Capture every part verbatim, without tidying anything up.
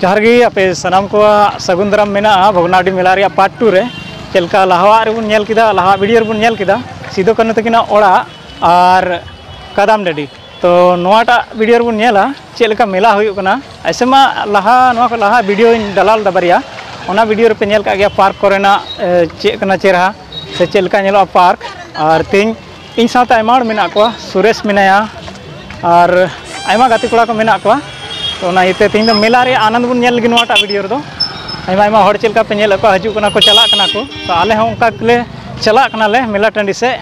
ᱡᱚᱦᱟᱨ ᱜᱮ, ᱟᱯᱮ ᱥᱟᱱᱟᱢ ᱠᱚᱣᱟᱜ ᱥᱟᱹᱜᱩᱱ ᱫᱟᱨᱟᱢ ᱢᱮᱱᱟᱜᱼᱟ ᱵᱷᱚᱜᱽᱱᱟᱰᱤ ᱢᱮᱞᱟ ᱨᱮᱭᱟᱜ ᱯᱟᱨᱴ ᱴᱩ ᱨᱮ᱾ ᱪᱮᱫ ᱞᱮᱠᱟ ᱞᱟᱦᱟᱣᱟᱜ ᱨᱮᱵᱚᱱ ᱧᱮᱞ ᱠᱮᱫᱟ, ᱞᱟᱦᱟᱣᱟᱜ ᱵᱷᱤᱰᱤᱭᱳ ᱨᱮᱵᱚᱱ ᱧᱮᱞ ᱠᱮᱫᱟ ᱥᱤᱫᱩ ᱠᱟᱹᱱᱦᱩ ᱛᱟᱹᱠᱤᱱᱟᱜ ᱚᱲᱟᱜ ᱟᱨ ᱠᱟᱫᱟᱢ ᱰᱟᱹᱰᱤ᱾ ᱛᱚ ᱱᱚᱣᱟᱴᱟᱜ ᱵᱷᱤᱰᱤᱭᱳ ᱨᱮᱵᱚᱱ ᱧᱮᱞᱟ ᱪᱮᱫ ᱞᱮᱠᱟ ᱢᱮᱞᱟ ᱦᱩᱭᱩᱜ ᱠᱟᱱᱟ᱾ ᱮᱭᱥᱮ ᱢᱟ ᱞᱟᱦᱟ, ᱱᱚᱣᱟ ᱠᱚ ᱞᱟᱦᱟ ᱵᱷᱤᱰᱤᱭᱳᱧ ᱰᱟᱞᱟᱣ ᱞᱮᱫᱟ ᱵᱟᱨᱭᱟ, ᱚᱱᱟ ᱵᱷᱤᱰᱤᱭᱳ ᱨᱮᱯᱮ ᱧᱮᱞ ᱠᱟᱜ ᱜᱮᱭᱟ ᱯᱟᱨᱠ ᱠᱚᱨᱮᱱᱟᱜ ᱮ, ᱪᱮᱫ ᱠᱟᱱᱟ ᱪᱮᱦᱨᱟ ᱥᱮ ᱪᱮᱫ ᱞᱮᱠᱟ ᱧᱮᱞᱚᱜᱼᱟ ᱯᱟᱨᱠ᱾ ᱟᱨ ᱛᱮᱦᱮᱧ ᱤᱧ ᱥᱟᱶᱛᱮ ᱟᱭᱢᱟ ᱦᱚᱲ ᱢᱮᱱᱟᱜ ᱠᱚᱣᱟ, ᱥᱩᱨᱮᱥ ᱢᱮᱱᱟᱭᱟ ᱟᱨ ᱟᱭᱢᱟ ᱜᱟᱛᱮ ᱠᱚᱲᱟ ᱠᱚ ᱢᱮᱱᱟᱜ ᱠᱚᱣᱟ᱾ ᱛᱚ ᱚᱱᱟ ᱤᱭᱟᱹᱛᱮ ᱛᱮᱦᱮᱧ ᱫᱚ ᱢᱮᱞᱟ ᱨᱮᱭᱟᱜ ᱟᱱᱚᱱᱫ ᱵᱚᱱ ᱧᱮᱞ ᱞᱟᱹᱜᱤᱫ ᱱᱚᱣᱟᱴᱟᱜ ᱵᱷᱤᱰᱤᱭᱳ ᱨᱮᱫᱚ᱾ ᱟᱭᱢᱟ ᱟᱭᱢᱟ ᱦᱚᱲ ᱪᱮᱫ ᱞᱮᱠᱟ ᱯᱮ ᱧᱮᱞᱮᱫ ᱠᱚᱣᱟ, ᱦᱤᱡᱩᱜ ᱠᱟᱱᱟ ᱠᱚ, ᱪᱟᱞᱟᱜ ᱠᱟᱱᱟ ᱠᱚ᱾ ᱛᱚ ᱟᱞᱮ ᱦᱚᱸ ᱚᱱᱠᱟ ᱜᱮᱞᱮ ᱪᱟᱞᱟᱜ ᱠᱟᱱᱟᱞᱮ ᱢᱮᱞᱟ ᱴᱟᱺᱰᱤ ᱥᱮᱫ,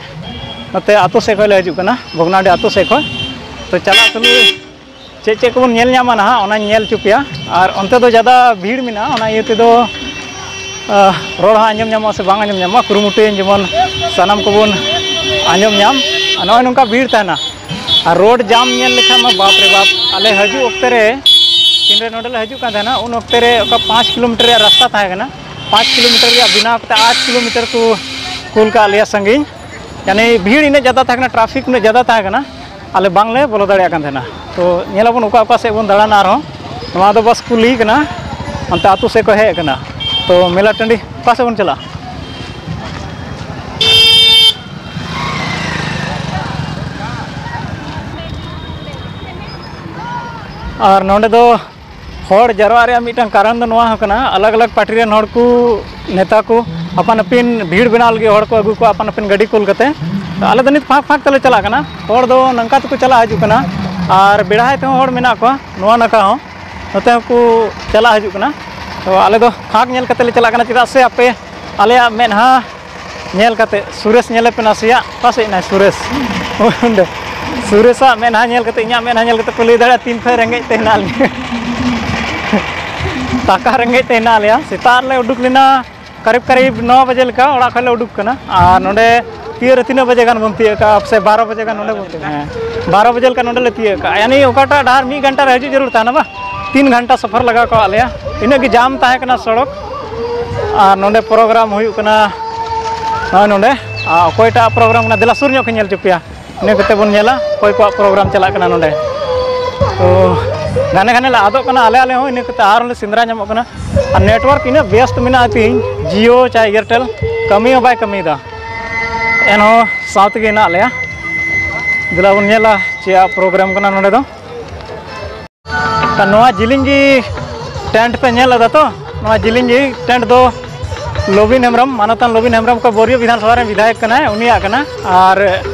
ᱱᱚᱛᱮ ᱟᱛᱳ ᱥᱮᱫ ᱠᱷᱚᱱ ᱞᱮ ᱦᱤᱡᱩᱜ ᱠᱟᱱᱟ, ᱵᱷᱚᱜᱽᱱᱟᱰᱤ ᱟᱛᱳ ᱥᱮᱫ ᱠᱷᱚᱱ᱾ ᱛᱚ ᱪᱟᱞᱟᱜ ᱛᱩᱞᱩᱡ ᱪᱮᱫ ᱪᱮᱫ ᱠᱚᱵᱚᱱ ᱧᱮᱞ ᱧᱟᱢᱟ ᱱᱟᱦᱟᱜ, ᱚᱱᱟᱧ ᱧᱮᱞ ᱦᱚᱪᱚ ᱯᱮᱭᱟ᱾ ᱟᱨ ᱚᱱᱛᱮ ᱫᱚ ᱡᱟᱫᱟ ᱵᱷᱤᱲ ᱢᱮᱱᱟᱜᱼᱟ, ᱚᱱᱟ ᱤᱭᱟᱹ ᱛᱮᱫᱚ ᱟᱦ, ᱨᱚᱲ ᱦᱚᱸ ᱟᱸᱡᱚᱢ ᱧᱟᱢᱚᱜᱼᱟ ᱥᱮ ᱵᱟᱝ ᱟᱸᱡᱚᱢ ᱧᱟᱢᱚᱜᱼᱟ, ᱠᱩᱨᱩᱢᱩᱴᱩᱭᱟᱹᱧ ᱡᱮᱢᱚᱱ ᱥᱟᱱᱟᱢ ᱠᱚᱵᱚᱱ ᱟᱸᱡᱚᱢ ᱧᱟᱢ᱾ ᱟᱨ ᱱᱚᱜᱼᱚᱭ ᱱᱚᱝᱠᱟ ᱵᱷᱤᱲ ᱛᱟᱦᱮᱱᱟ᱾ ᱟᱨ ᱨᱳᱰ ᱡᱟᱢ ᱧᱮᱞ ᱞᱮᱠᱷᱟᱱ ᱢᱟ ᱵᱟᱯ ᱨᱮ ᱵᱟᱯ, ᱟᱞᱮ ᱦᱤᱡᱩᱜ ᱚᱠᱛᱮ ᱨᱮ ᱛᱤᱱᱨᱮ ᱱᱚᱰᱮ ᱞᱮ ᱦᱤᱡᱩᱜ ᱠᱟᱱ ᱛᱟᱦᱮᱱᱟ, ᱩᱱ ᱚᱠᱛᱮ ᱨᱮ ᱚᱠᱟ ᱯᱟᱸᱪ ᱠᱤᱞᱳᱢᱤᱴᱟᱨ ᱨᱮᱭᱟᱜ ᱨᱟᱥᱛᱟ ᱛᱟᱦᱮᱸ ᱠᱟᱱᱟ, ᱯᱟᱸᱪ ᱠᱤᱞᱳᱢᱤᱴᱟᱨ ᱨᱮᱭᱟᱜ ᱵᱮᱱᱟᱣ ᱠᱟᱛᱮ ᱟᱴ ᱠᱤᱞᱳᱢᱤᱴᱟᱨ ᱠᱚ ᱠᱩᱞ ᱠᱟᱜ ᱞᱮᱭᱟ ᱥᱟᱺᱜᱤᱧ᱾ ᱭᱟᱱᱤ ᱵᱷᱤᱲ ᱤᱱᱟᱹᱜ ᱡᱟᱫᱟ ᱛᱟᱦᱮᱸ ᱠᱟᱱᱟ, ᱴᱨᱟᱯᱷᱤᱠ ᱩᱱᱟᱹᱜ ᱡᱟᱫᱟ ᱛᱟᱦᱮᱸ ᱠᱟᱱᱟ, ᱟᱞᱮ ᱵᱟᱝᱞᱮ ᱵᱚᱞᱚ ᱫᱟᱲᱮᱭᱟᱜ ᱠᱟᱱ ᱛᱟᱦᱮᱱᱟ᱾ ᱛᱚ ᱧᱮᱞᱟᱵᱚᱱ ᱚᱠᱟ ᱚᱠᱟ ᱥᱮᱫ ᱵᱚᱱ ᱫᱟᱬᱟᱱᱟ ᱟᱨᱦᱚᱸ᱾ ᱱᱚᱣᱟ ᱫᱚ ᱵᱟᱥ ᱠᱩᱞᱤ ᱠᱟᱱᱟ, ᱚᱱᱛᱮ ᱟᱹᱛᱩ ᱥᱮᱫ ᱠᱚ ᱦᱮᱡ ᱟᱠᱟᱱᱟ᱾ ᱛᱚ ᱢᱮᱞᱟ ᱴᱟᱺᱰᱤ ᱚᱠᱟ ᱥᱮᱫ ᱵᱚᱱ ᱪᱟᱞᱟᱜᱼᱟ? ᱟᱨ ᱱᱚᱰᱮ ᱫᱚ ᱦᱚᱲ ᱡᱟᱨᱣᱟᱜ ᱨᱮᱭᱟᱜ ᱢᱤᱫᱴᱟᱝ ᱠᱟᱨᱚᱱ ᱫᱚ ᱱᱚᱣᱟ ᱦᱚᱸ ᱠᱟᱱᱟ, ᱟᱞᱟᱜᱽ ᱟᱞᱟᱜᱽ ᱯᱟᱨᱴᱤ ᱨᱮᱱ ᱦᱚᱲ ᱠᱚ, ᱱᱮᱛᱟ ᱠᱚ ᱟᱯᱟᱱ ᱟᱹᱯᱤᱱ ᱵᱷᱤᱲ ᱵᱮᱱᱟᱣ ᱞᱟᱹᱜᱤᱫ ᱦᱚᱲ ᱠᱚ ᱟᱹᱜᱩ ᱠᱚᱣᱟ ᱟᱯᱟᱱ ᱟᱹᱯᱤᱱ ᱜᱟᱹᱰᱤ ᱠᱩᱞ ᱠᱟᱛᱮ᱾ ᱛᱚ ᱟᱞᱮ ᱫᱚ ᱱᱤᱛ ᱯᱷᱟᱸᱠ ᱯᱷᱟᱸᱠ ᱛᱮᱞᱮ ᱪᱟᱞᱟᱜ ᱠᱟᱱᱟ᱾ ᱦᱚᱲ ᱫᱚ ᱱᱚᱝᱠᱟ ᱛᱮᱠᱚ ᱪᱟᱞᱟᱜ ᱦᱤᱡᱩᱜ ᱠᱟᱱᱟ, ᱟᱨ ᱵᱮᱲᱦᱟᱭ ᱛᱮᱦᱚᱸ ᱦᱚᱲ ᱢᱮᱱᱟᱜ ᱠᱚᱣᱟ ᱱᱚᱣᱟ ᱱᱟᱠᱷᱟ ᱦᱚᱸ, ᱱᱚᱛᱮ ᱦᱚᱸᱠᱚ ᱪᱟᱞᱟᱜ ᱦᱤᱡᱩᱜ ᱠᱟᱱᱟ᱾ ᱛᱚ ᱟᱞᱮ ᱫᱚ ᱯᱷᱟᱸᱠ ᱧᱮᱞ ᱠᱟᱛᱮ ᱞᱮ ᱪᱟᱞᱟᱜ ᱠᱟᱱᱟ, ᱪᱮᱫᱟᱜ ᱥᱮ ᱟᱯᱮ ᱟᱞᱮᱭᱟᱜ ᱢᱮᱫᱦᱟ ᱧᱮᱞ ᱠᱟᱛᱮ, ᱥᱩᱨᱮᱥ ᱧᱮᱞᱮ ᱯᱮ ᱱᱟᱥᱮᱭᱟᱜ, ᱚᱠᱟ ᱥᱮᱫ ᱮᱱᱟᱭ ᱥᱩᱨᱮᱥ? ᱚᱸᱰᱮ᱾ ᱥᱩᱨᱮᱥᱟᱜ ᱢᱮᱫᱦᱟ ᱧᱮᱞ ᱠᱟᱛᱮ ᱤᱧᱟᱹᱜ ᱢᱮᱫᱦᱟ ᱧᱮᱞ ᱠᱟᱛᱮ ᱯᱮ ᱞᱟᱹᱭ ᱫᱟᱲᱮᱭᱟᱜᱼᱟ ᱛᱤᱱ ᱠᱷᱚᱱ ᱨᱮᱸᱜᱮᱡ ᱛᱮ ᱦᱮᱱᱟᱜ ᱞᱤᱧᱟ᱾ ᱴᱟᱠᱟ ᱨᱮᱸᱜᱮᱡ ᱛᱮ ᱦᱮᱱᱟᱜ ᱞᱮᱭᱟ᱾ ᱥᱮᱛᱟᱜ ᱨᱮᱞᱮ ᱩᱰᱩᱠ ᱞᱮᱱᱟ ᱠᱟᱨᱤᱵ ᱠᱟᱨᱤᱵ ᱱᱚ ᱵᱟᱡᱮ ᱞᱮᱠᱟ ᱚᱲᱟᱜ ᱠᱷᱚᱱ ᱞᱮ ᱩᱰᱩᱠ ᱠᱟᱱᱟ, ᱟᱨ ᱱᱚᱰᱮ ᱛᱤᱭᱟᱹᱜ ᱨᱮ ᱛᱤᱱᱟᱹᱜ ᱵᱟᱡᱮ ᱜᱟᱱ ᱵᱚᱱ ᱛᱤᱭᱟᱹᱜ ᱠᱟᱜᱼᱟ? ᱥᱮ ᱵᱟᱨᱚ ᱵᱟᱡᱮ ᱜᱟᱱ ᱱᱚᱰᱮ ᱵᱚᱱ ᱛᱤᱭᱟᱹᱜ, ᱦᱮᱸ, ᱵᱟᱨᱚ ᱵᱟᱡᱮ ᱞᱮᱠᱟ ᱱᱚᱰᱮ ᱞᱮ ᱛᱤᱭᱟᱹᱜ ᱠᱟᱜᱼᱟ᱾ ᱭᱟᱱᱤ ᱚᱠᱟᱴᱟᱜ ᱰᱟᱦᱟᱨ ᱢᱤᱫ ᱜᱷᱚᱱᱴᱟ ᱨᱮ ᱦᱤᱡᱩᱜ ᱡᱟᱹᱨᱩᱲ ᱛᱟᱦᱮᱱᱟ ᱵᱟᱝ, ᱛᱤᱱ ᱜᱷᱚᱱᱴᱟ ᱥᱚᱯᱷᱚᱨ ᱞᱟᱜᱟᱣ ᱠᱟᱜ ᱞᱮᱭᱟ, ᱤᱱᱟᱹᱜ ᱜᱮ ᱡᱟᱢ ᱛᱟᱦᱮᱸ ᱠᱟᱱᱟ ᱥᱚᱲᱚᱠ᱾ ᱟᱨ ᱱᱚᱰᱮ ᱯᱨᱳᱜᱨᱟᱢ ᱦᱩᱭᱩᱜ ᱠᱟᱱᱟ, ᱱᱚᱜᱼᱚᱭ ᱱᱚᱰᱮ᱾ ᱟᱨ ᱚᱠᱚᱭᱴᱟᱜ ᱯᱨᱳᱜᱨᱟᱢ ᱠᱟᱱᱟ, ᱫᱮᱞᱟ ᱥᱩᱨ ᱧᱚᱜ ᱠᱷᱚᱱ ᱧᱮᱞ ᱦᱚᱪᱚ ᱯᱮᱭᱟ᱾ ᱤᱱᱟᱹ ᱠᱟᱛᱮ ᱵᱚᱱ ᱧᱮᱞᱟ ᱚᱠᱚᱭ ᱠᱚᱣᱟᱜ ᱯᱨᱳᱜᱨᱟᱢ ᱪᱟᱞᱟᱜ ᱠᱟᱱᱟ ᱱᱚᱰᱮ᱾ ᱛᱚ ᱜᱷᱟᱱᱮ ᱜᱷᱟᱱᱮ ᱞᱮ ᱟᱫᱚᱜ ᱠᱟᱱᱟ ᱟᱞᱮ, ᱟᱞᱮ ᱦᱚᱸ ᱤᱱᱟᱹ ᱠᱟᱛᱮ ᱟᱨ ᱞᱮ ᱥᱮᱸᱫᱽᱨᱟ ᱧᱟᱢᱚᱜ ᱠᱟᱱᱟ᱾ ᱟᱨ network ᱤᱱᱟᱹᱜ ᱵᱮᱥᱛ ᱢᱮᱱᱟᱜᱼᱟ ᱛᱤᱦᱤᱧ, Jio ᱪᱟᱭ Airtel ᱠᱟᱹᱢᱤ ᱦᱚᱸ ᱵᱟᱭ ᱠᱟᱹᱢᱤᱭᱮᱫᱟ, ᱮᱱᱦᱚᱸ ᱥᱟᱶ ᱛᱮᱜᱮ ᱦᱮᱱᱟᱜ ᱞᱮᱭᱟ᱾ ᱫᱮᱞᱟ ᱵᱚᱱ ᱧᱮᱞᱟ ᱪᱮᱫ program ᱠᱟᱱᱟ ᱱᱚᱰᱮ ᱫᱚ᱾ ᱟᱨ ᱱᱚᱣᱟ ᱡᱤᱞᱤᱧ ᱜᱮ tent ᱯᱮ ᱧᱮᱞ ᱮᱫᱟ ᱛᱚ, ᱱᱚᱣᱟ ᱡᱤᱞᱤᱧ ᱜᱮ tent ᱫᱚ ᱞᱚᱵᱤᱱ ᱦᱮᱢᱵᱨᱚᱢ, ᱢᱟᱱᱚᱛᱟᱱ ᱞᱚᱵᱤᱱ ᱦᱮᱢᱵᱨᱚᱢ ᱚᱠᱟ ᱵᱳᱨᱤᱭᱚ ᱵᱤᱫᱷᱟᱱ ᱥᱚᱵᱷᱟ ᱨᱮᱱ ᱵᱤᱫᱷᱟᱭᱚᱠ ᱠᱟᱱᱟᱭ, ᱩᱱᱤᱭᱟᱜ ᱠᱟᱱᱟ᱾ ᱟᱨ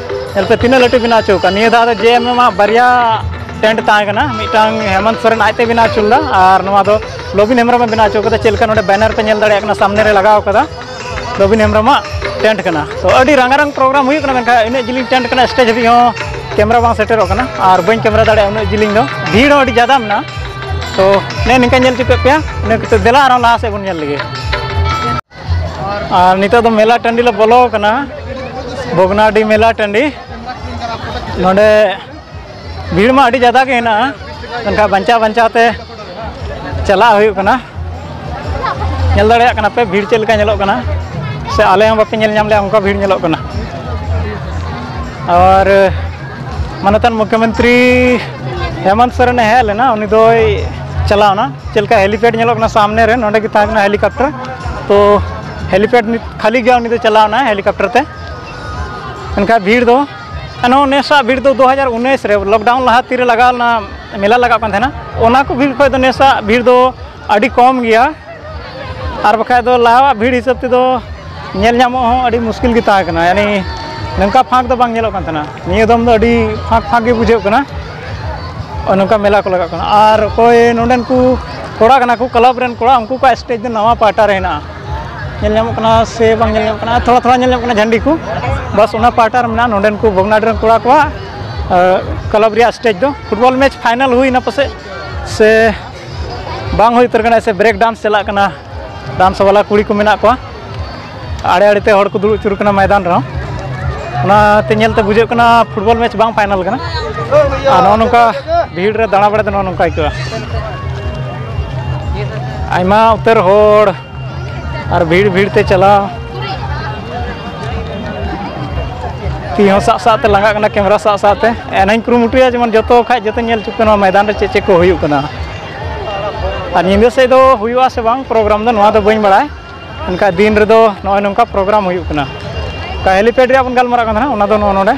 ᱧᱮᱞ ᱯᱮ ᱛᱤᱱᱟᱹᱜ ᱞᱟᱹᱴᱩ ᱵᱮᱱᱟᱣ ᱦᱚᱪᱚ ᱟᱠᱟᱫ᱾ ᱱᱤᱭᱟᱹ ᱫᱷᱟᱣ ᱫᱚ JMM ᱟᱜ ᱵᱟᱨᱭᱟ tent ᱛᱟᱦᱮᱸ ᱠᱟᱱᱟ, ᱢᱤᱫᱴᱟᱝ ᱦᱮᱢᱚᱱᱛ ᱥᱚᱨᱮᱱ ᱟᱡᱛᱮ ᱵᱮᱱᱟᱣ ᱦᱚᱪᱚ ᱞᱮᱫᱟ ᱟᱨ ᱱᱚᱣᱟ ᱫᱚ ᱞᱚᱵᱤᱱ ᱦᱮᱢᱵᱨᱚᱢ ᱮ ᱵᱮᱱᱟᱣ ᱦᱚᱪᱚ ᱠᱟᱫᱟ᱾ ᱪᱮᱫ ᱞᱮᱠᱟ ᱱᱚᱰᱮ banner ᱯᱮ ᱧᱮᱞ ᱫᱟᱲᱮᱭᱟᱜ ᱠᱟᱱᱟ, ᱥᱟᱢᱱᱮ ᱨᱮ ᱞᱟᱜᱟᱣ ᱠᱟᱫᱟ ᱞᱚᱵᱤᱱ ᱦᱮᱢᱵᱨᱚᱢᱟᱜ tent ᱠᱟᱱᱟ᱾ ᱛᱚ ᱟᱹᱰᱤ ᱨᱟᱸᱜᱟᱨᱟᱝ program ᱦᱩᱭᱩᱜ ᱠᱟᱱᱟ, ᱢᱮᱱᱠᱷᱟᱱ ᱤᱱᱟᱹᱜ ᱡᱤᱞᱤᱧ tent ᱠᱟᱱᱟ, stage ᱦᱟᱹᱵᱤᱡ ᱦᱚᱸ camera ᱵᱟᱝ ᱥᱮᱴᱮᱨᱚᱜ ᱠᱟᱱᱟ ᱟᱨ ᱵᱟᱹᱧ camera ᱫᱟᱲᱮᱭᱟᱜᱼᱟ, ᱩᱱᱟᱹᱜ ᱡᱤᱞᱤᱧ ᱫᱚ᱾ ᱵᱷᱤᱲ ᱦᱚᱸ ᱟᱹᱰᱤ ᱡᱟᱫᱟ ᱢᱮᱱᱟᱜᱼᱟ᱾ ᱛᱚ ᱱᱮ ᱱᱤᱝᱠᱟᱧ ᱧᱮᱞ ᱦᱚᱪᱚ ᱠᱮᱫ ᱯᱮᱭᱟ, ᱤᱱᱟᱹ ᱠᱟᱛᱮ ᱫᱮᱞᱟ ᱟᱨᱦᱚᱸ ᱞᱟᱦᱟ ᱥᱮᱫ ᱵᱚᱱ ᱧᱮᱞ ᱞᱮᱜᱮ᱾ ᱟᱨ ᱱᱤᱛᱚᱜ ᱫᱚ ᱢᱮᱞᱟ ᱴᱟᱺᱰᱤ ᱞᱮ ᱵᱚᱞᱚ ᱟᱠᱟᱱᱟ, ᱵᱷᱚᱜᱽᱱᱟᱰᱤ ᱢᱮᱞᱟ ᱴᱟᱺᱰᱤ᱾ ᱱᱚᱰᱮ ᱵᱷᱤᱲ ᱢᱟ ᱟᱹᱰᱤ ᱡᱟᱫᱟ ᱜᱮ ᱦᱮᱱᱟᱜᱼᱟ, ᱢᱮᱱᱠᱷᱟᱱ ᱵᱟᱧᱪᱟᱣ ᱵᱟᱧᱪᱟᱣ ᱛᱮ ᱪᱟᱞᱟᱜ ᱦᱩᱭᱩᱜ ᱠᱟᱱᱟ᱾ ᱧᱮᱞ ᱫᱟᱲᱮᱭᱟᱜ ᱠᱟᱱᱟ ᱯᱮ ᱵᱷᱤᱲ ᱪᱮᱫ ᱞᱮᱠᱟ ᱧᱮᱞᱚᱜ ᱠᱟᱱᱟ, ᱥᱮ ᱟᱞᱮ ᱦᱚᱸ ᱵᱟᱯᱮ ᱧᱮᱞ ᱧᱟᱢ ᱞᱮᱭᱟ, ᱚᱱᱠᱟ ᱵᱷᱤᱲ ᱧᱮᱞᱚᱜ ᱠᱟᱱᱟ᱾ ᱟᱨ ᱢᱟᱱᱚᱛᱟᱱ ᱢᱩᱠᱷᱭᱚᱢᱚᱱᱛᱨᱤ ᱦᱮᱢᱚᱱᱛ ᱥᱚᱨᱮᱱᱮ ᱦᱮᱡ ᱞᱮᱱᱟ, ᱩᱱᱤ ᱫᱚᱭ ᱪᱟᱞᱟᱣᱱᱟ᱾ ᱪᱮᱫ ᱞᱮᱠᱟ helipad ᱧᱮᱞᱚᱜ ᱠᱟᱱᱟ ᱥᱟᱢᱱᱮ ᱨᱮ, ᱱᱚᱸᱰᱮ ᱜᱮ ᱛᱟᱦᱮᱸ ᱠᱟᱱᱟ helicopter᱾ ᱛᱚ helipad ᱱᱤᱛ ᱠᱷᱟᱹᱞᱤ ᱜᱮᱭᱟ, ᱩᱱᱤ ᱫᱚ ᱪᱟᱞᱟᱣᱱᱟ helicopter ᱛᱮ᱾ ᱢᱮᱱᱠᱷᱟᱱ ᱵᱷᱤᱲ ᱫᱚ ᱮᱱᱦᱚᱸ ᱱᱮᱥᱟᱜ ᱵᱷᱤᱲ ᱫᱚ ᱫᱩ ᱦᱟᱡᱟᱨ ᱩᱱᱤᱥ ᱨᱮ lockdown ᱞᱟᱦᱟ ᱛᱤᱨᱮ ᱞᱟᱜᱟᱣ ᱞᱮᱱᱟ, ᱢᱮᱞᱟ ᱞᱟᱜᱟᱜ ᱠᱟᱱ ᱛᱟᱦᱮᱱᱟ, ᱚᱱᱟ ᱠᱚ ᱵᱷᱤᱲ ᱠᱷᱚᱱ ᱫᱚ ᱱᱮᱥᱟᱜ ᱵᱷᱤᱲ ᱫᱚ ᱟᱹᱰᱤ ᱠᱚᱢ ᱜᱮᱭᱟ᱾ ᱟᱨ ᱵᱟᱠᱷᱟᱡ ᱫᱚ ᱞᱟᱦᱟᱣᱟᱜ ᱵᱷᱤᱲ ᱦᱤᱥᱟᱹᱵ ᱛᱮᱫᱚ ᱧᱮᱞ ᱧᱟᱢᱚᱜ ᱦᱚᱸ ᱟᱹᱰᱤ ᱢᱩᱥᱠᱤᱞ ᱜᱮ ᱛᱟᱦᱮᱸ ᱠᱟᱱᱟ, ᱭᱟᱱᱤ ᱱᱚᱝᱠᱟ ᱯᱷᱟᱸᱠ ᱫᱚ ᱵᱟᱝ ᱧᱮᱞᱚᱜ ᱠᱟᱱ ᱛᱟᱦᱮᱱᱟ᱾ ᱱᱤᱭᱟᱹ ᱫᱚᱢ ᱫᱚ ᱟᱹᱰᱤ ᱯᱷᱟᱸᱠ ᱯᱷᱟᱸᱠ ᱜᱮ ᱵᱩᱡᱷᱟᱹᱜ ᱠᱟᱱᱟ᱾ ᱱᱚᱜᱼᱚᱭ ᱱᱚᱝᱠᱟ ᱢᱮᱞᱟ ᱠᱚ ᱞᱟᱜᱟᱜ ᱠᱟᱱᱟ᱾ ᱟᱨ ᱚᱠᱚᱭ ᱱᱚᱸᱰᱮᱱ ᱠᱚ ᱠᱚᱲᱟ ᱠᱟᱱᱟ ᱠᱚ, club ᱨᱮᱱ ᱠᱚᱲᱟ, ᱩᱱᱠᱩ ᱠᱚᱣᱟᱜ stage ᱫᱚ ᱱᱟᱣᱟ ᱯᱟᱦᱴᱟ ᱨᱮ ᱦᱮᱱᱟᱜᱼᱟ᱾ ᱧᱮᱞ ᱧᱟᱢᱚᱜ ᱠᱟᱱᱟ ᱥᱮ ᱵᱟᱝ ᱧᱮᱞ ᱧᱟᱢᱚᱜ ᱠᱟᱱᱟ, ᱛᱷᱚᱲᱟ ᱛᱷᱚᱲᱟ ᱧᱮᱞ ᱧᱟᱢᱚᱜ ᱠᱟᱱᱟ ᱡᱷᱟᱹᱱᱰᱤ ᱠᱚ᱾ ᱵᱟᱥ ᱚᱱᱟ ᱯᱟᱦᱴᱟ ᱨᱮ ᱢᱮᱱᱟᱜᱼᱟ ᱱᱚᱸᱰᱮᱱ ᱠᱚ ᱵᱷᱚᱜᱽᱱᱟᱰᱤ ᱨᱮᱱ ᱠᱚᱲᱟ ᱠᱚᱣᱟᱜ, ᱟᱸ, club ᱨᱮᱭᱟᱜ stage ᱫᱚ᱾ Football match final ᱦᱩᱭᱱᱟ ᱯᱟᱥᱮᱡ, ᱥᱮ ᱵᱟᱝ ᱦᱩᱭ ᱩᱛᱟᱹᱨ ᱠᱟᱱᱟ, ᱥᱮ break dance ᱪᱟᱞᱟᱜ ᱠᱟᱱᱟ, dance ᱵᱟᱞᱟ ᱠᱩᱲᱤ ᱠᱚ ᱢᱮᱱᱟᱜ ᱠᱚᱣᱟ᱾ ᱟᱲᱮ ᱟᱲᱮ ᱛᱮ ᱦᱚᱲ ᱠᱚ ᱫᱩᱲᱩᱵ ᱟᱹᱪᱩᱨ ᱠᱟᱱᱟ ᱢᱚᱭᱫᱟᱱ ᱨᱮᱦᱚᱸ᱾ ᱚᱱᱟᱛᱮ ᱧᱮᱞᱛᱮ ᱵᱩᱡᱷᱟᱹᱜ ᱠᱟᱱᱟ football match ᱵᱟᱝ final ᱠᱟᱱᱟ᱾ ᱟᱨ ᱱᱚᱜᱼᱚ ᱱᱚᱝᱠᱟ ᱵᱷᱤᱲ ᱨᱮ ᱫᱟᱬᱟ ᱵᱟᱲᱟ ᱫᱚ ᱱᱚᱜᱼᱚ ᱱᱚᱝᱠᱟ ᱟᱹᱭᱠᱟᱹᱜᱼᱟ᱾ ᱟᱭᱢᱟ ᱩᱛᱟᱹᱨ ᱦᱚᱲ ᱟᱨ ᱵᱷᱤᱲ ᱵᱷᱤᱲ ᱛᱮ ᱪᱟᱞᱟᱣ᱾ ᱛᱤ ᱦᱚᱸ ᱥᱟᱵ ᱥᱟᱵ ᱛᱮ ᱞᱟᱸᱜᱟᱜ ᱠᱟᱱᱟ, ᱠᱮᱢᱮᱨᱟ ᱥᱟᱵ ᱥᱟᱵ ᱛᱮ᱾ ᱮᱱᱦᱚᱧ ᱠᱩᱨᱩᱢᱩᱴᱩᱭᱟ ᱡᱮᱢᱚᱱ ᱡᱚᱛᱚ ᱠᱷᱟᱡ ᱡᱚᱛᱚᱧ ᱧᱮᱞ ᱦᱚᱪᱚ ᱠᱚᱣᱟ ᱱᱚᱣᱟ ᱢᱚᱭᱫᱟᱱ ᱨᱮ ᱪᱮᱫ ᱪᱮᱫ ᱠᱚ ᱦᱩᱭᱩᱜ ᱠᱟᱱᱟ᱾ ᱟᱨ ᱧᱤᱫᱟᱹ ᱥᱮᱫ ᱫᱚ ᱦᱩᱭᱩᱜᱼᱟ ᱥᱮ ᱵᱟᱝ ᱯᱨᱳᱜᱨᱟᱢ ᱫᱚ, ᱱᱚᱣᱟ ᱫᱚ ᱵᱟᱹᱧ ᱵᱟᱲᱟᱭ᱾ ᱢᱮᱱᱠᱷᱟᱱ ᱫᱤᱱ ᱨᱮᱫᱚ ᱱᱚᱜᱼᱚᱭ ᱱᱚᱝᱠᱟ ᱯᱨᱳᱜᱨᱟᱢ ᱦᱩᱭᱩᱜ ᱠᱟᱱᱟ᱾ ᱚᱠᱟ ᱦᱮᱞᱤᱯᱮᱰ ᱨᱮᱭᱟᱜ ᱵᱚᱱ ᱜᱟᱞᱢᱟᱨᱟᱜ ᱠᱟᱱ ᱛᱟᱦᱮᱱᱟ, ᱚᱱᱟ ᱫᱚ ᱱᱚᱜᱼᱚ ᱱᱚᱰᱮ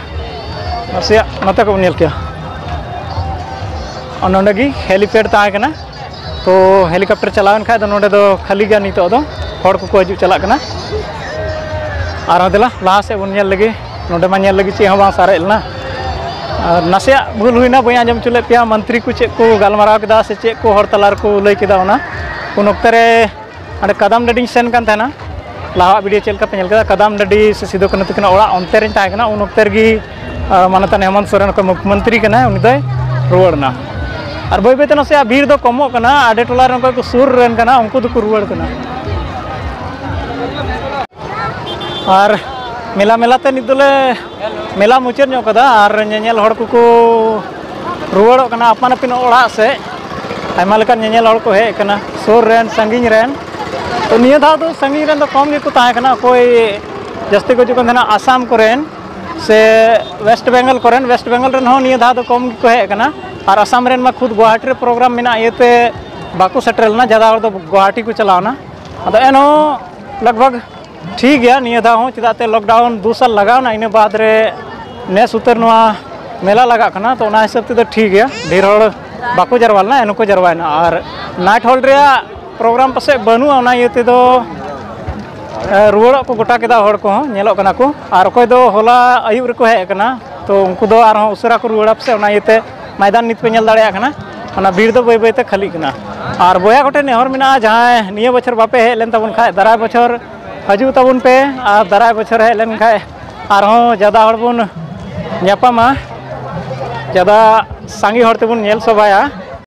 ᱱᱟᱥᱮᱭᱟᱜ ᱱᱚᱛᱮ ᱠᱚ ᱵᱚᱱ ᱧᱮᱞ ᱠᱮᱭᱟ᱾ ᱟᱨ ᱱᱚᱰᱮ ᱜᱮ ᱦᱮᱞᱤᱯᱮᱰ ᱛᱟᱦᱮᱸ ᱠᱟᱱᱟ᱾ ᱛᱚ ᱦᱮᱞᱤᱠᱚᱯᱴᱟᱨ ᱪᱟᱞᱟᱣᱮᱱ ᱠᱷᱟᱡ ᱫᱚ ᱱᱚᱰᱮ ᱫᱚ ᱠᱷᱟᱹᱞᱤ ᱜᱮᱭᱟ ᱱᱤᱛᱚᱜ ᱫᱚ, ᱦᱚᱲ ᱠᱚᱠᱚ ᱦᱤᱡᱩᱜ ᱪᱟᱞᱟᱜ ᱠᱟᱱᱟ᱾ ᱟᱨ ᱫᱮᱞᱟ ᱞᱟᱦᱟ ᱥᱮᱫ ᱵᱚᱱ ᱧᱮᱞ ᱞᱮᱜᱮ, ᱱᱚᱰᱮ ᱢᱟ ᱧᱮᱞ ᱞᱮᱜᱮ ᱪᱮᱫ ᱦᱚᱸ ᱵᱟᱝ ᱥᱟᱨᱮᱡ ᱞᱮᱱᱟ᱾ ᱟᱨ ᱱᱟᱥᱮᱭᱟᱜ ᱵᱷᱩᱞ ᱦᱩᱭᱱᱟ, ᱵᱟᱹᱧ ᱟᱸᱡᱚᱢ ᱦᱚᱪᱚ ᱞᱮᱫ ᱯᱮᱭᱟ, ᱢᱚᱱᱛᱨᱤ ᱠᱚ ᱪᱮᱫ ᱠᱚ ᱜᱟᱞᱢᱟᱨᱟᱣ ᱠᱮᱫᱟ ᱥᱮ ᱪᱮᱫ ᱠᱚ ᱦᱚᱲ ᱛᱟᱞᱟ ᱨᱮᱠᱚ ᱞᱟᱹᱭ ᱠᱮᱫᱟ ᱚᱱᱟ᱾ ᱩᱱ ᱚᱠᱛᱮ ᱨᱮ ᱚᱸᱰᱮ ᱠᱟᱫᱟᱢ ᱰᱟᱹᱰᱤᱧ ᱥᱮᱱ ᱠᱟᱱ ᱛᱟᱦᱮᱱᱟ, ᱞᱟᱦᱟᱣᱟᱜ ᱵᱷᱤᱰᱤᱭᱳ ᱪᱮᱫ ᱞᱮᱠᱟ ᱯᱮ ᱧᱮᱞ ᱠᱮᱫᱟ, ᱠᱟᱫᱟᱢ ᱰᱟᱹᱰᱤ ᱥᱮ ᱥᱤᱫᱩ ᱠᱟᱹᱱᱦᱩ ᱛᱟᱹᱠᱤᱱᱟᱜ ᱚᱲᱟᱜ ᱚᱱᱛᱮ ᱨᱤᱧ ᱛᱟᱦᱮᱸ ᱠᱟᱱᱟ᱾ ᱩᱱ ᱚᱠᱛᱮ ᱨᱮᱜᱮ ᱟᱨ ᱢᱟᱱᱚᱛᱟᱱ ᱦᱮᱢᱚᱱᱛ ᱥᱚᱨᱮᱱ ᱚᱠᱚᱭ ᱢᱩᱠᱷᱭᱚᱢᱚᱱᱛᱨᱤ ᱠᱟᱱᱟᱭ, ᱩᱱᱤ ᱫᱚᱭ ᱨᱩᱣᱟᱹᱲ ᱮᱱᱟ᱾ ᱟᱨ ᱵᱟᱹᱭ ᱵᱟᱹᱭᱛᱮ ᱱᱟᱥᱮᱭᱟᱜ ᱵᱷᱤᱲ ᱫᱚ ᱠᱚᱢᱚᱜ ᱠᱟᱱᱟ, ᱟᱰᱮ ᱴᱚᱞᱟ ᱨᱮᱱ ᱚᱠᱚᱭ ᱠᱚ ᱥᱩᱨ ᱨᱮᱱ ᱠᱟᱱᱟ ᱩᱱᱠᱩ ᱫᱚᱠᱚ ᱨᱩᱣᱟᱹᱲ ᱠᱟᱱᱟ᱾ ᱟᱨ ᱢᱮᱞᱟ ᱢᱮᱞᱟ ᱛᱮ ᱱᱤᱛ ᱫᱚᱞᱮ ᱢᱮᱞᱟ ᱢᱩᱪᱟᱹᱫ ᱧᱚᱜ ᱠᱟᱫᱟ ᱟᱨ ᱧᱮᱧᱮᱞ ᱦᱚᱲ ᱠᱚᱠᱚ ᱨᱩᱣᱟᱹᱲᱚᱜ ᱠᱟᱱᱟ ᱟᱯᱟᱱ ᱟᱹᱯᱤᱱ ᱚᱲᱟᱜ ᱥᱮᱫ᱾ ᱟᱭᱢᱟ ᱞᱮᱠᱟᱱ ᱧᱮᱧᱮᱞ ᱦᱚᱲ ᱠᱚ ᱦᱮᱡ ᱟᱠᱟᱱᱟ, ᱥᱩᱨ ᱨᱮᱱ ᱥᱟᱺᱜᱤᱧ ᱨᱮᱱ᱾ ᱛᱚ ᱱᱤᱭᱟᱹ ᱫᱷᱟᱣ ᱫᱚ ᱥᱟᱺᱜᱤᱧ ᱨᱮᱱ ᱫᱚ ᱠᱚᱢ ᱜᱮᱠᱚ ᱛᱟᱦᱮᱸ ᱠᱟᱱᱟ, ᱚᱠᱚᱭ ᱡᱟᱹᱥᱛᱤ ᱠᱚ ᱦᱤᱡᱩᱜ ᱠᱟᱱ ᱛᱟᱦᱮᱱᱟ ᱟᱥᱟᱢ ᱠᱚᱨᱮᱱ ᱥᱮ ᱣᱮᱥᱴ ᱵᱮᱝᱜᱚᱞ ᱠᱚᱨᱮᱱ᱾ ᱣᱮᱥᱴ ᱵᱮᱝᱜᱚᱞ ᱨᱮᱱ ᱦᱚᱸ ᱱᱤᱭᱟᱹ ᱫᱷᱟᱣ ᱫᱚ ᱠᱚᱢ ᱜᱮᱠᱚ ᱦᱮᱡ ᱟᱠᱟᱱᱟ᱾ ᱟᱨ ᱟᱥᱟᱢ ᱨᱮᱱ ᱢᱟ ᱠᱷᱩᱫ ᱜᱩᱣᱟᱦᱟᱴᱤ ᱨᱮ ᱯᱨᱳᱜᱨᱟᱢ ᱢᱮᱱᱟᱜ ᱤᱭᱟᱹᱛᱮ ᱵᱟᱠᱚ ᱥᱮᱴᱮᱨ ᱞᱮᱱᱟ, ᱡᱟᱫᱟ ᱦᱚᱲ ᱫᱚ ᱜᱩᱣᱟᱦᱟᱴᱤ ᱠᱚ ᱪᱟᱞᱟᱣ ᱮᱱᱟ᱾ ᱟᱫᱚ ᱮᱱᱦᱚᱸ ᱞᱟᱜᱽ ᱵᱷᱟᱜᱽ ᱴᱷᱤᱠ ᱜᱮᱭᱟ ᱱᱤᱭᱟᱹ ᱫᱷᱟᱣ ᱦᱚᱸ, ᱪᱮᱫᱟᱜ ᱛᱮ ᱞᱚᱠᱰᱟᱣᱩᱱ ᱫᱩ ᱥᱟᱞ ᱞᱟᱜᱟᱣ ᱮᱱᱟ, ᱤᱱᱟᱹ ᱵᱟᱫᱽ ᱨᱮ ᱱᱮᱥ ᱩᱛᱟᱹᱨ ᱱᱚᱣᱟ ᱢᱮᱞᱟ ᱞᱟᱜᱟᱜ ᱠᱟᱱᱟ᱾ ᱛᱚ ᱚᱱᱟ ᱦᱤᱥᱟᱹᱵ ᱛᱮᱫᱚ ᱴᱷᱤᱠ ᱜᱮᱭᱟ, ᱰᱷᱮᱨ ᱦᱚᱲ ᱵᱟᱠᱚ ᱡᱟᱨᱣᱟ ᱞᱮᱱᱟ, ᱮᱱᱦᱚᱸ ᱠᱚ ᱡᱟᱨᱣᱟᱭᱮᱱᱟ᱾ ᱟᱨ ᱱᱟᱭᱤᱴ ᱦᱚᱞ ᱨᱮᱭᱟᱜ ᱯᱨᱳᱜᱨᱟᱢ ᱯᱟᱥᱮᱡ ᱵᱟᱹᱱᱩᱜᱼᱟ, ᱚᱱᱟ ᱤᱭᱟᱹ ᱛᱮᱫᱚ ᱮ, ᱨᱩᱣᱟᱹᱲᱚᱜ ᱠᱚ ᱜᱚᱴᱟ ᱠᱮᱫᱟ ᱦᱚᱲ ᱠᱚᱦᱚᱸ, ᱧᱮᱞᱚᱜ ᱠᱟᱱᱟ ᱠᱚ᱾ ᱟᱨ ᱚᱠᱚᱭ ᱫᱚ ᱦᱚᱞᱟ ᱟᱹᱭᱩᱵ ᱨᱮᱠᱚ ᱦᱮᱡ ᱟᱠᱟᱱᱟ, ᱛᱚ ᱩᱱᱠᱩ ᱫᱚ ᱟᱨᱦᱚᱸ ᱩᱥᱟᱹᱨᱟ ᱠᱚ ᱨᱩᱣᱟᱹᱲᱟ ᱯᱟᱥᱮᱡ, ᱚᱱᱟ ᱤᱭᱟᱹᱛᱮ ᱢᱚᱭᱫᱟᱱ ᱱᱤᱛ ᱯᱮ ᱧᱮᱞ ᱫᱟᱲᱮᱭᱟᱜ ᱠᱟᱱᱟ, ᱚᱱᱟ ᱵᱷᱤᱲ ᱫᱚ ᱵᱟᱹᱭ ᱵᱟᱹᱭᱛᱮ ᱠᱷᱟᱹᱞᱤᱜ ᱠᱟᱱᱟ᱾ ᱟᱨ ᱵᱚᱭᱦᱟ ᱠᱚᱴᱷᱮᱱ ᱱᱮᱦᱚᱨ ᱢᱮᱱᱟᱜᱼᱟ, ᱡᱟᱦᱟᱸᱭ ᱱᱤᱭᱟᱹ ᱵᱚᱪᱷᱚᱨ ᱵᱟᱯᱮ ᱦᱮᱡ ᱞᱮᱱ ᱛᱟᱵᱚᱱ ᱠᱷᱟᱡ, ᱫᱟᱨᱟᱭ ᱵᱚᱪᱷᱚᱨ ᱦᱤᱡᱩᱜ ᱛᱟᱵᱚᱱ ᱯᱮ᱾ ᱟᱨ ᱫᱟᱨᱟᱭ ᱵᱚᱪᱷᱚᱨ ᱦᱮᱡ ᱞᱮᱱ ᱠᱷᱟᱡ ᱟᱨᱦᱚᱸ ᱡᱟᱫᱟ ᱦᱚᱲ ᱵᱚᱱ ᱧᱟᱯᱟᱢᱟ, ᱡᱟᱫᱟ ᱥᱟᱸᱜᱮ ᱦᱚᱲ ᱛᱮᱵᱚᱱ ᱧᱮᱞ ᱥᱚᱵᱷᱟᱭᱟ᱾